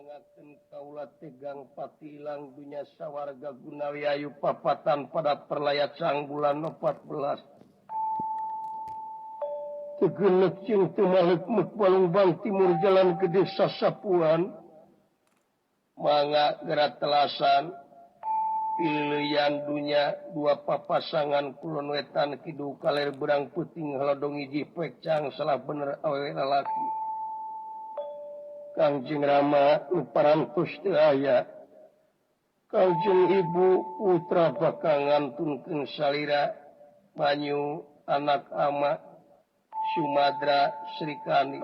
Nyangakeun kaula tegang patilang dunya sawarga gunawi ayu papatan pada perlayat sang bulan 14. Tegenek jeung teu maleuk Balongbang Timur Jalan Gede Sasapuan. Mangga gerak telasan pilihan dunya dua papasangan kulon wetan kidul kaler berang puting halodong hiji pecang salah bener awewe lalaki. Kangjeng Rama nu parantos teu aya. Kangjeng Ibu putra bakal ngantunkeun salira banyu anak ama Sumadra Srikandi.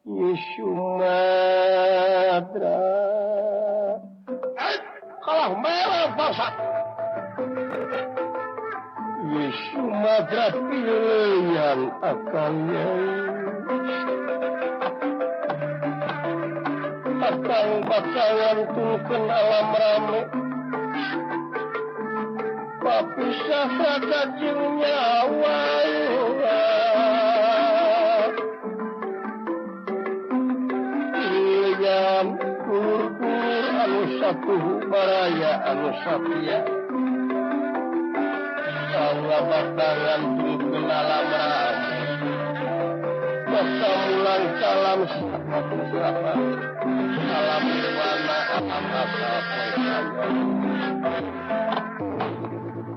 Nyi Sumadra kalah merah bangsa. Nyi Sumadra pilihan akan nyai. Akang bakal ngantunkeun alam rame. Papisah raga jeung nyawa. Pilihan kulur-kulur anu satuhu baraya anu satya. Allah bakal ngantunkeun alam rame. Masa mulang salam siapa? Salam nirwana alam asal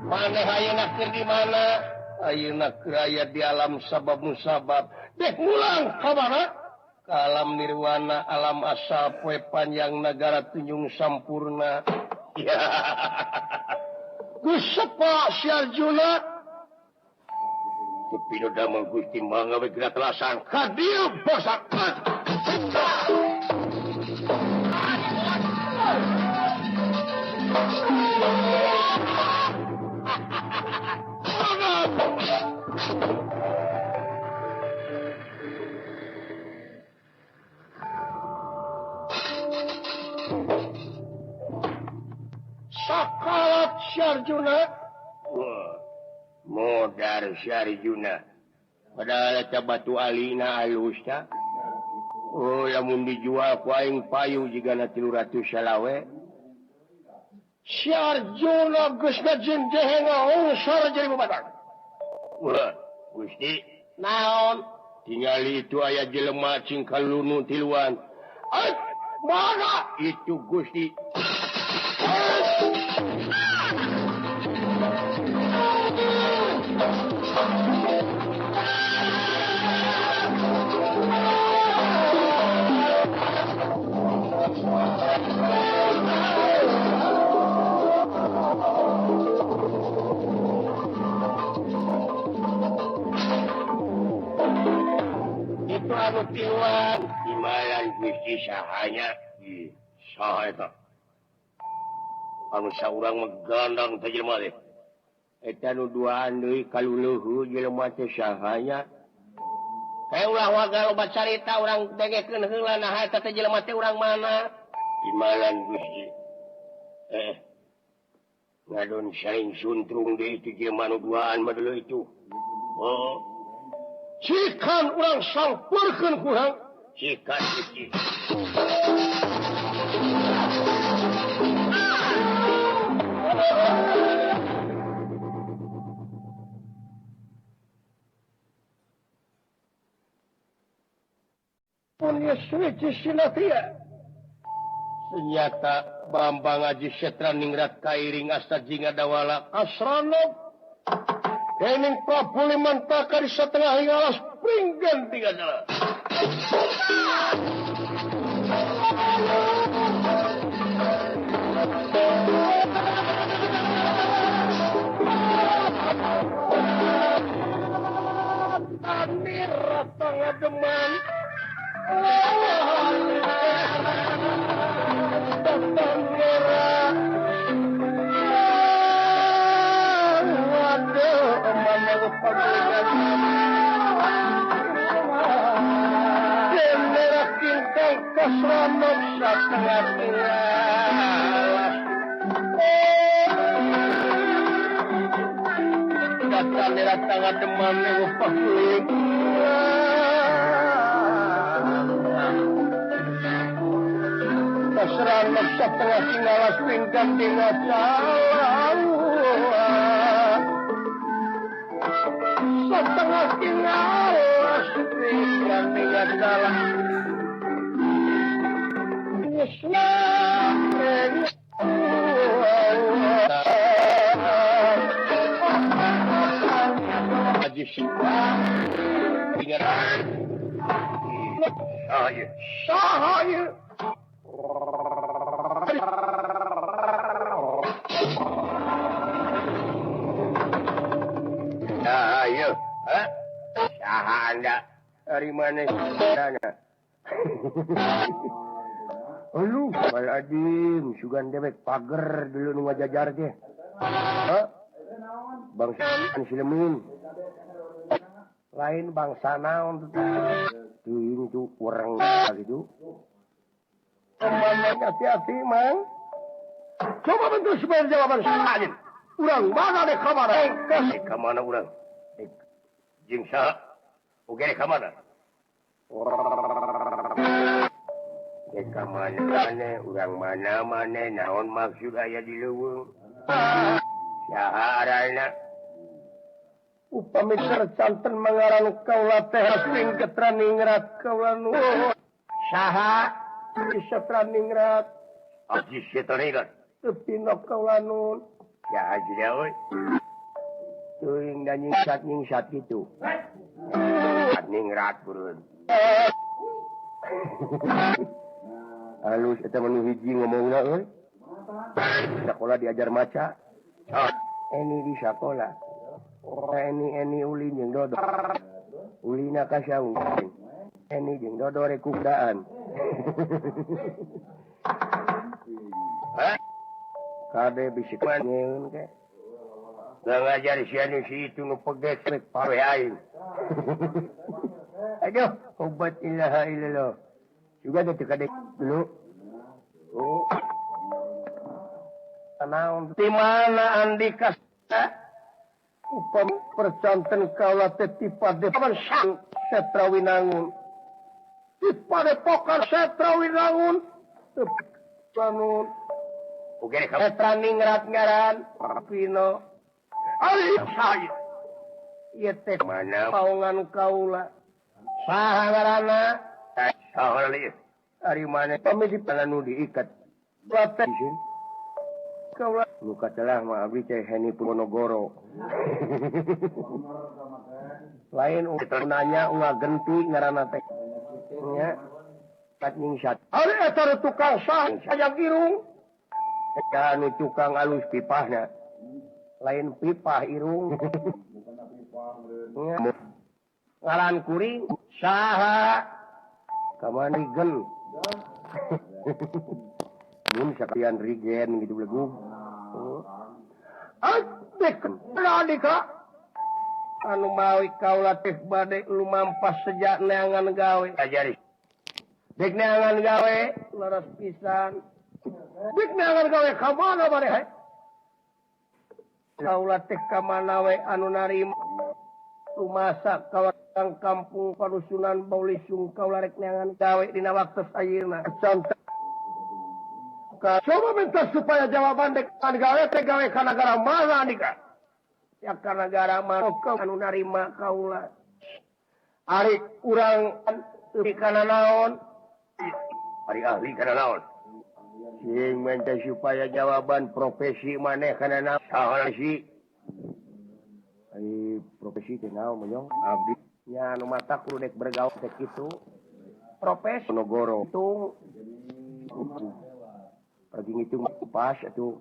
maneh ayeuna keur di mana? Ayeuna keur aya di alam sabab musabab. Dek mulang ka mana? Ka alam nirwana alam asal poe panjang nagara tunjung sampurna. Geus sepa si Arjuna. Tepi nu damel Gusti mangga we geura telasan ka dieu basak. Sakalat si Arjuna. Modar si Arjuna. Padahal eta batu alina alus ta. Oh, lamun dijual ku aing payu jigana 300 salawe. Si Arjuna geus ngajeng ngahongsor jadi babadak. Wah, Gusti, naon? Tingali itu aya jelema cing kalunu tiluan. Ai, mana itu Gusti? Itu anu tiluan imalan Gusti sahanya. Saha eta? Anu saurang mah gandang teh jelema teh. Eta nu duaan deui kaluluhu jelema teh sahanya. Kayak ulah waga loba carita urang dengekeun heula nah eta teh jelema teh urang mana? Imalan Gusti. Ngadon saing suntrung deui itu jelema nu duaan mah deuleu itu. Oh. Cikan urang sampurkeun kurang. Cikan Gusti. Senjata Bambang Aji Setra Ningrat Kairing Asta Jinga Dawala Asranop Dening Prabu Limantaka di setengah alas pringgan tiga jalan. Tanir ratanga deman. Seranok setengah tinggalas tingkat tinggal salah setengah tinggalas tingkat tinggal salah Dari mana sana? Aduh, Adim, sugan dewek pager dulu nu ngajajar teh. Hah? Bangsa Silemin. Lain bangsa naon teuing tuh urang gitu. Mana hati-hati, Mang. Coba bentuk supaya jawaban salin. Urang mana dek ka mana? Ka mana urang? Jeung saha? Oke, ka mana? Ka mana mana urang mana mana naon maksud aya di leuweung? Saha arana? Upami sercanten mangaran kaula teh sing ketraningrat kaula nu. Saha? Setraningrat. Abdi setraningrat. Teu pinok kaula nun. Ya haji euy. Teuing da nyingsat-nyingsat kitu. Ningrat burun. Halus eta mah nu hiji ngomongna euy. Sakola diajar maca. Eni di sakola. Eni eni ulin jeung dodo. Ulina ka saung. Eni jeung dodo rek kudaan. Kade bisi nyeun ke. Ngajar sia nu si itu nu peget rek pawe aing. Aduh, obat ilaha illallah. Juga teh kade dulu. Oh. Naon di mana andika? Upam percanten kaula teh ti padepokan Setrawinangun. Ti padepokan Setrawinangun. Lanun. Oke, Setraningrat ngaran Pino. Ali saya. Ieu teh mana paungan kaula. Saha ngaranna? Saha ieu? Ari mana pami di nu diikat. Bapak kaula nu katelah mah abdi teh Heni Ponorogo. Lain nanya ulah genti ngaranna teh. Nya kat nyingsat. Ari eta tukang sah sajak irung. Eta anu tukang alus pipahna. Lain pipah irung. Ngaran kuring saha? Kamana rigen. Mun sakalian rigen gitu belegug. Adek andika anu mawi kaula teh bade lumampas sejak neangan gawe. Ajari. Dek neangan gawe leres pisan. Dek neangan gawe ka mana bade hae? Kaula teh ka mana we anu narima lumasak ka kampung padusunan Baulisung kaula rek neangan gawe dina waktu ayeuna. Coba minta supaya jawaban dek gawe teh gawe ka nagara mana andika? Ya ka nagara mana anu narima kaula. Ari urang di kana naon? Ari ahli kana naon? Sing minta supaya jawaban profesi maneh kana naon? Saha si? Ari profesi teh naon monyong? Abdi nya anu mata kudu dek bergaul teh kitu. Profesi Ponorogo tung. Pergi ngitung pas atuh.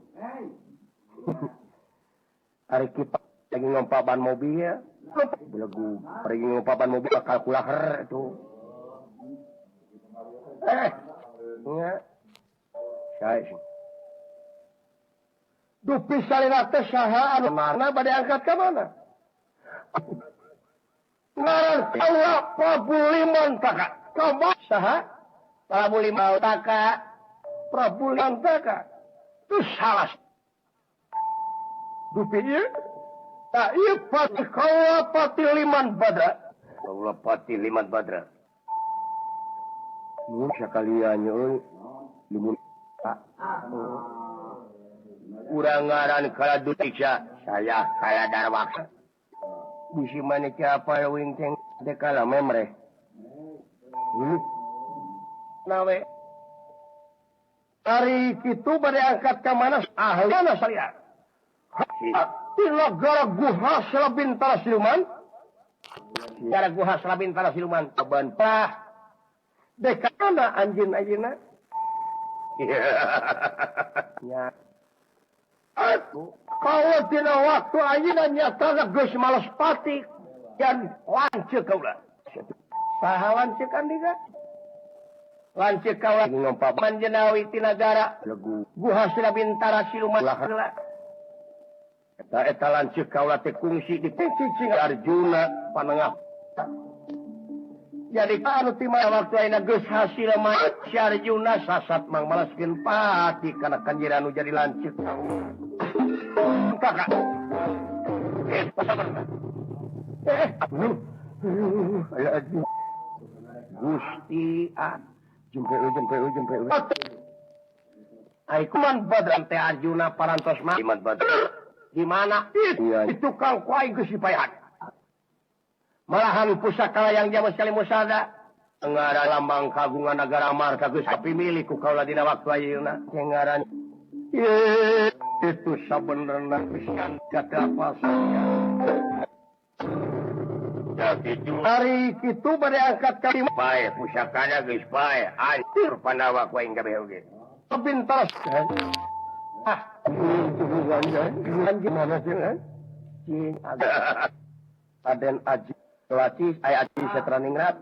Ari kita lagi ngompa ban mobil ya. Belegu pergi ngompa ban mobil kalkulator atuh. Nya. Sae. Dupi salina teh saha anu mana bade angkat ka mana? Ngaran Allah Prabu Limantaka. Coba saha? Prabu Limantaka. Prabu Limantaka. Itu salah. Dupi ieu tak ieu pati kaula pati Liman Badra. Kaula pati Liman Badra. Mun sakalian euy limun Urang ngaran kala dutiksa saya kala darwaksa. Bisi maneh apa wing teh kala memreh. Nawe. Ari kitu bade angkat ka mana ahli mana syariat. Di negara Guha Selabintara Siluman. Negara Guha Selabintara Siluman bantah. Dekana anjeun ayeuna. Ya. Aku kalau dina waktu ayeuna nyata geus males pati dan lanceuk kaula. Saha lanceuk andika? Lanceuk kaula ngompa manjenawi ti nagara Guha Selabintara Siluman. Eta eta lanceuk kaula teh kungsi di cicing Arjuna panengah. Jadi anu ti waktu ayeuna geus hasil mah si Arjuna sasat mang malaskeun pati kana kanjir anu jadi lanceuk. Kakak. Gusti a jempe jempe jempe. Ai kuman badran teh Arjuna parantos mah di mana? Itu kang ku aing geus dipaehan. Malahan pusaka yang jauh sekali musada ngaran lambang kagungan negara marka geus kapimilih ku kaula dina waktu ayeuna ngaran itu sabenerna pisan kata pasanya kitu ari kitu bade angkat ka pae pusakana geus pae anjir Pandawa ku aing kabeh oge pintar ah gimana sih cing Aden Aji Lati aya Aji Setraningrat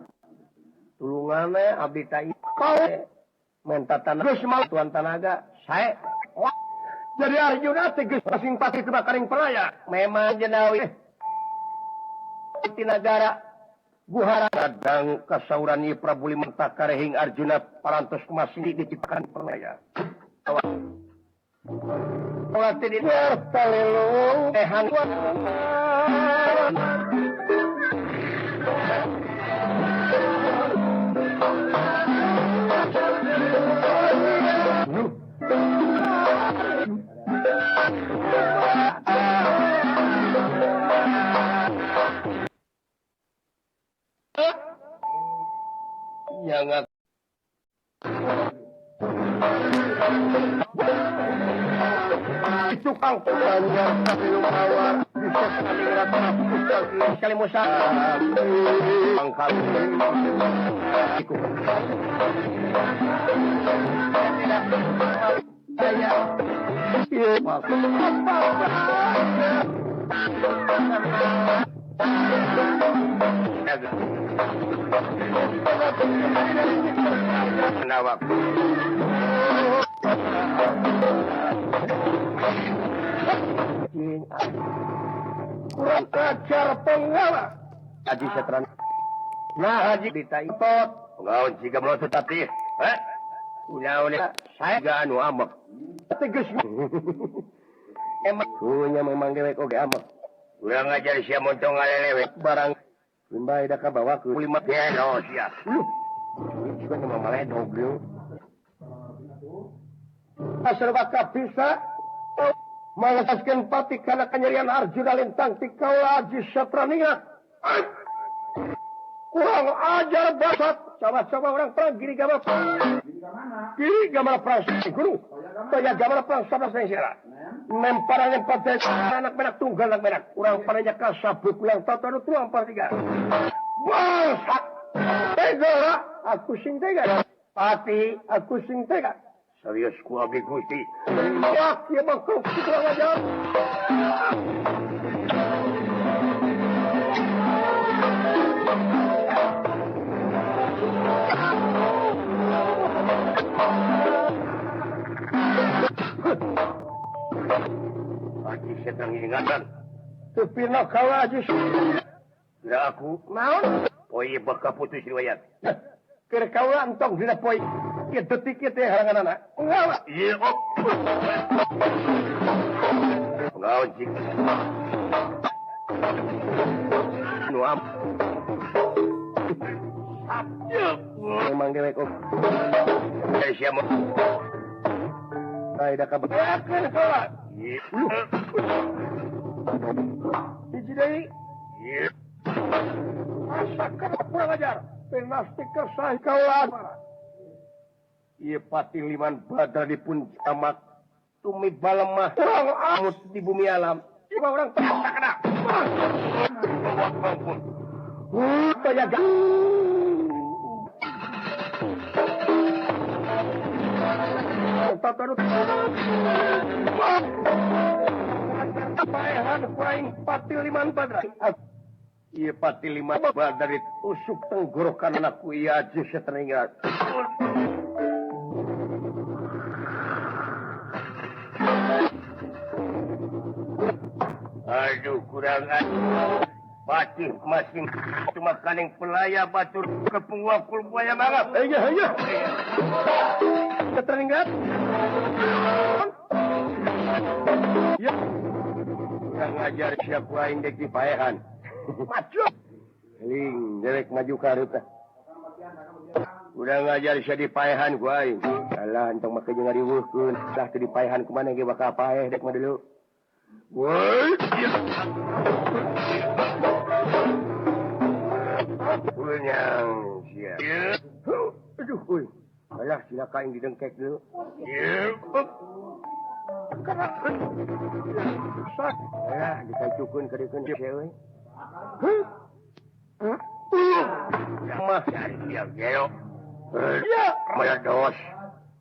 tulungane abdi ta kau menta tanah geus mal tuan tanaga sae jadi Arjuna teh geus sing pati teu karing peraya memang jenawi ti nagara Guhara kadang kasauran ieu Prabu Limanta karehing Arjuna parantos masih diciptakan peraya Lati di talelu ehan yang itu kang sekali musa kurang ajar pengawa Haji Setran nah Haji ditaitot ngaon jiga melotot tapi udah saya gak anu amek tegas emang punya memang dewek oge amek urang ngajar sia montong ngalelewek barang limbah ida ka bawa ke lima gelo sia lu juga memang maledog lu asal bakal bisa malaskeun pati kana kanyerian Arjuna lintang ti kaula Aji Satraningrat. Kurang ajar basat coba-coba orang perang giri gambar giri gambar perang guru toya gambar perang sablas sera nempar nempar anak menak tunggal anak menak urang paranya kasabuk ulang tata nu tuang par tiga bangsat tega aku sing tega pati aku sing tega serius ku abdi Gusti. Ya, ieu mah kurang ajar. Aji setan ingatan. Teu pina kawa Aji. Kira aku naon? Poe bakal putus riwayat. Keur kaula entong dina poe. Ieu detik ieu teh halanganana. Ngawa. Ieu ok. Ngaon cik. Nu am. Memang dewek ok. Sia. Ai da kabeakeun heula. Hiji deui. Masa kana kurang ajar. Penasti kersah kaula. Ieu Patih Liman Badra dipun jamak tumi balemah urang amut di bumi alam. Ieu urang tak kena. Ampun. Taya paehan aing Patih Liman Badra. Ieu Patih Liman Badra ditusuk tenggorokan ku ieu aja sateringat. Aduh kurang aduh. Patih masing cuma kaning pelaya batur kepenguakul buaya mangap. Iya iya. Keteringgat. Ya. Kurang ajar siapa aing dek dipaehan. Maju. Ling derek maju ka hareup. Udah ngajar sia dipaehan ku aing. Alah entong make jeung ngariweuhkeun. Tah teu dipaehan kumaha ge bakal paeh dek mah dulu. Woi. Punyang sia. Aduh euy. Alah silaka aing didengkek dulu. Alah dikacukeun ka deukeun sia euy. Mah sia gelo. Ya, maya dos.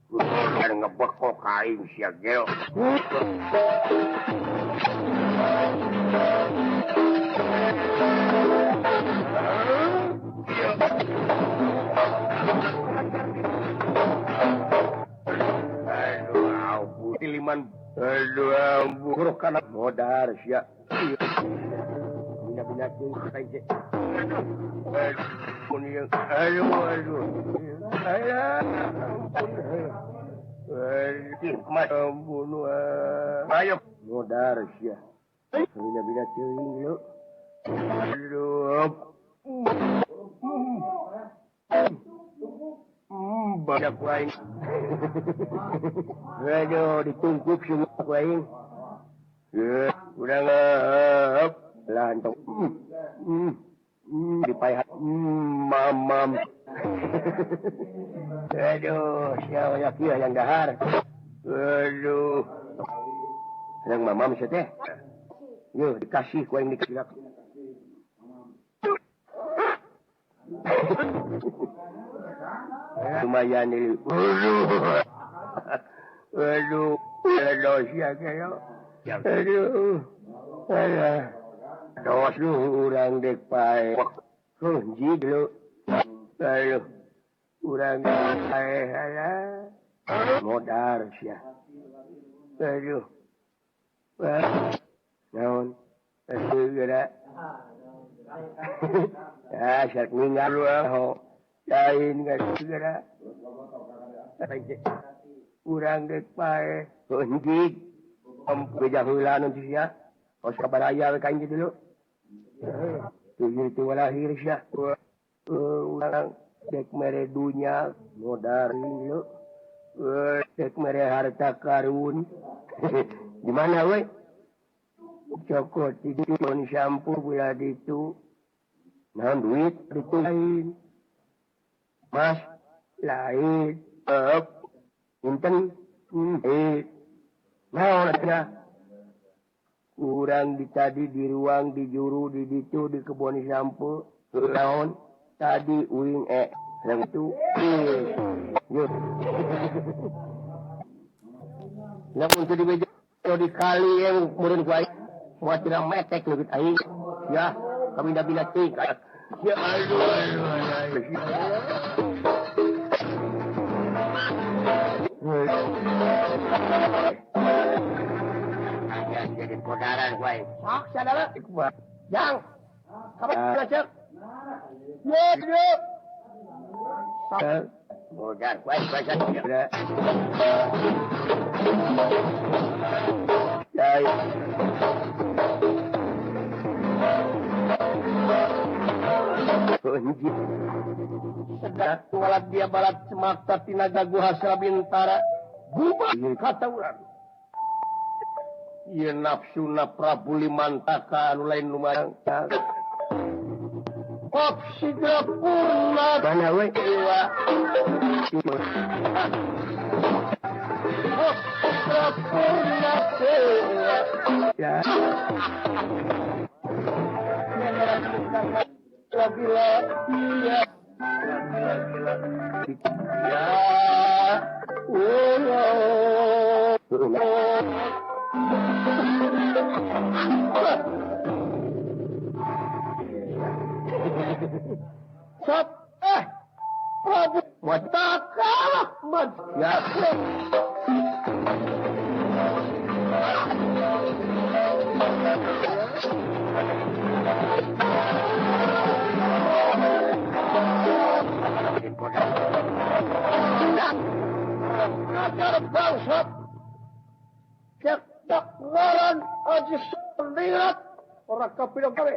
Ngebekok aing sia gelo. Aduh, Liman aduh buruk kana modar sia. Bina-bina teuing aing. Aduh, aduh, aduh. Alah, ampun. Mas ampun. Ayo modar sia. Bina-bina teuing lu. Aduh. Banyak aing. Aduh, ditungkup semua ku aing. Udah ngehep. Lah entong. Dipaehan. Mamam. Aduh, siapa kieu yang dahar. Aduh. Yang mamam sia teh. Yeuh, dikasih ku aing dikasih. Lumayan ini. Aduh. Aduh, aduh sia gelo. Aduh. Aduh. Dos lu urang dek pae. Kunji dulu. Aduh. Urang pae alah. Modar sia. Aduh. Naon? Aduh geura. Ah, syak ninggal lu ho. Lain geura. Urang dek pae. Kunji. Om beja heula nanti sia. Os kabaraya we ka aing dulu. Tuh itu lahir sia. Urang dek mere dunya modar lu. Dek mere harta karun. Di mana we? Cokot di bon shampoo gula ditu. Naon duit ditu lain. Mas lain. Punten. Naon cenah? Urang di tadi di ruang di juru di ditu di kebon shampoo. Naon tadi uing yang itu. Namun tadi beja di kali yang meureun ku aing. Moal tina metek leungit aing. Ya, kami dah bila teuing. Ya aduh aduh aduh. Jadi podaran ku aing. Sok sadala kumaha. Jang. Kabar cek. Ye, ye. Modar ku aing baca. Dai. Sedang walat dia balat semakta tinaga guha Salabintara. Gubah kata urang. Ieu nafsuna Prabu Limantaka anu lain lumayan. Op siga purna Mana we? Dewa. Op siga purna dewa. Ya. Bila dia. Ya. Sat Prabu Wataka Mad ya. Ajar bangsat. Cek ngaran aji lihat orang kapilong kawe.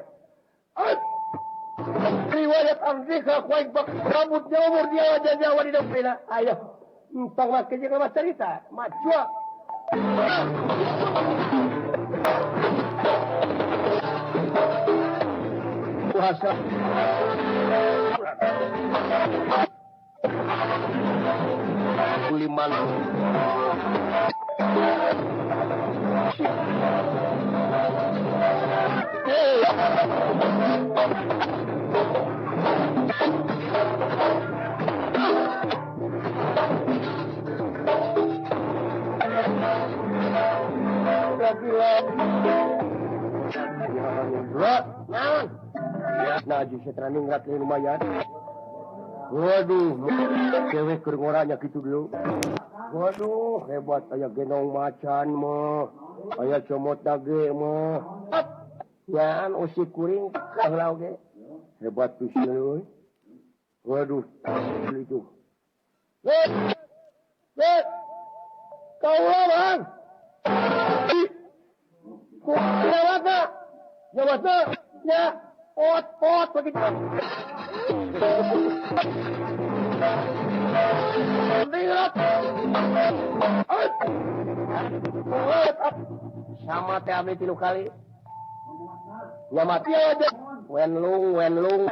Riwayat Andika kuaing bak rambutnya umur dia wajah Jawa di dempina. Ayo, entang make jeung mah cerita, macua. Puasa. Lima. Lumayan. Waduh, cewek keur ngoranya kitu dulu. Waduh, hebat aya gendong macan mah, aya comot dage mah. Yaan usik kuring kalah oge. Hebat pisan euy. Waduh, itu. Hei, kaulah bang. Ku jawabna, jawabna, ya, pot pot begitu. Sama teh abdi 3 kali. Ya mati aja. Wenlung, wenlung.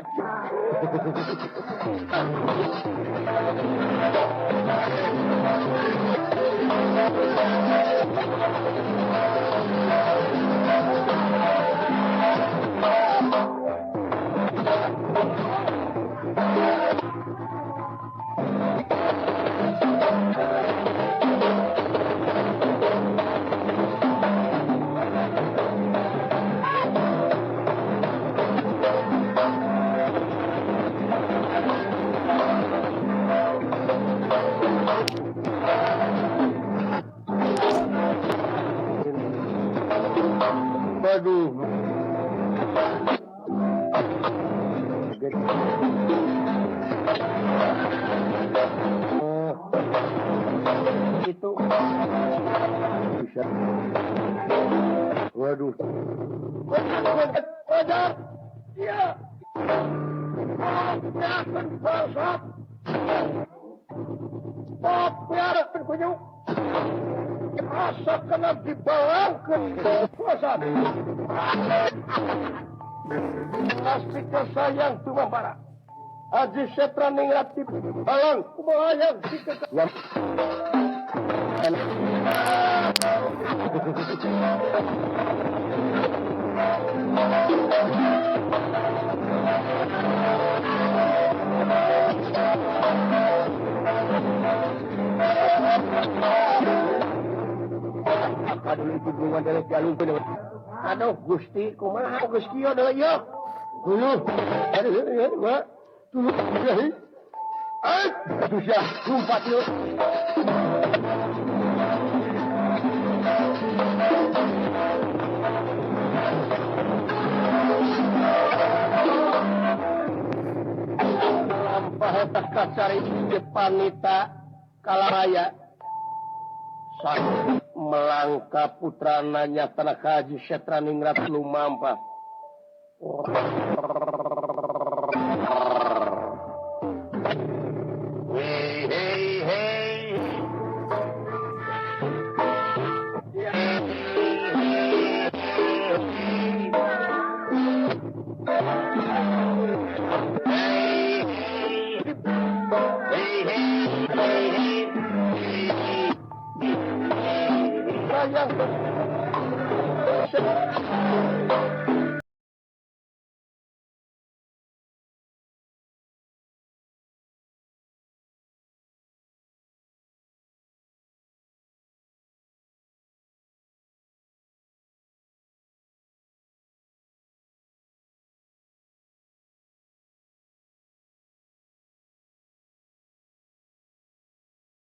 Aduh. Itu bisa. Waduh. Wajar. Ya. Asa kena dibalangkeun puasa. Asika sayang tumambara. Aji setra ningrat di balang kumaha yang dikeka. Aduh Gusti kumaha geus kieu deui ieu. Huluh. Aduh ieu tuluh. Ai, sia lumpat ieu. Lampah eta kacari Depanita Kalaraya. Melangkah putrananya tanah kaji Setraningrat lumampah. Hei hei hei. Hey.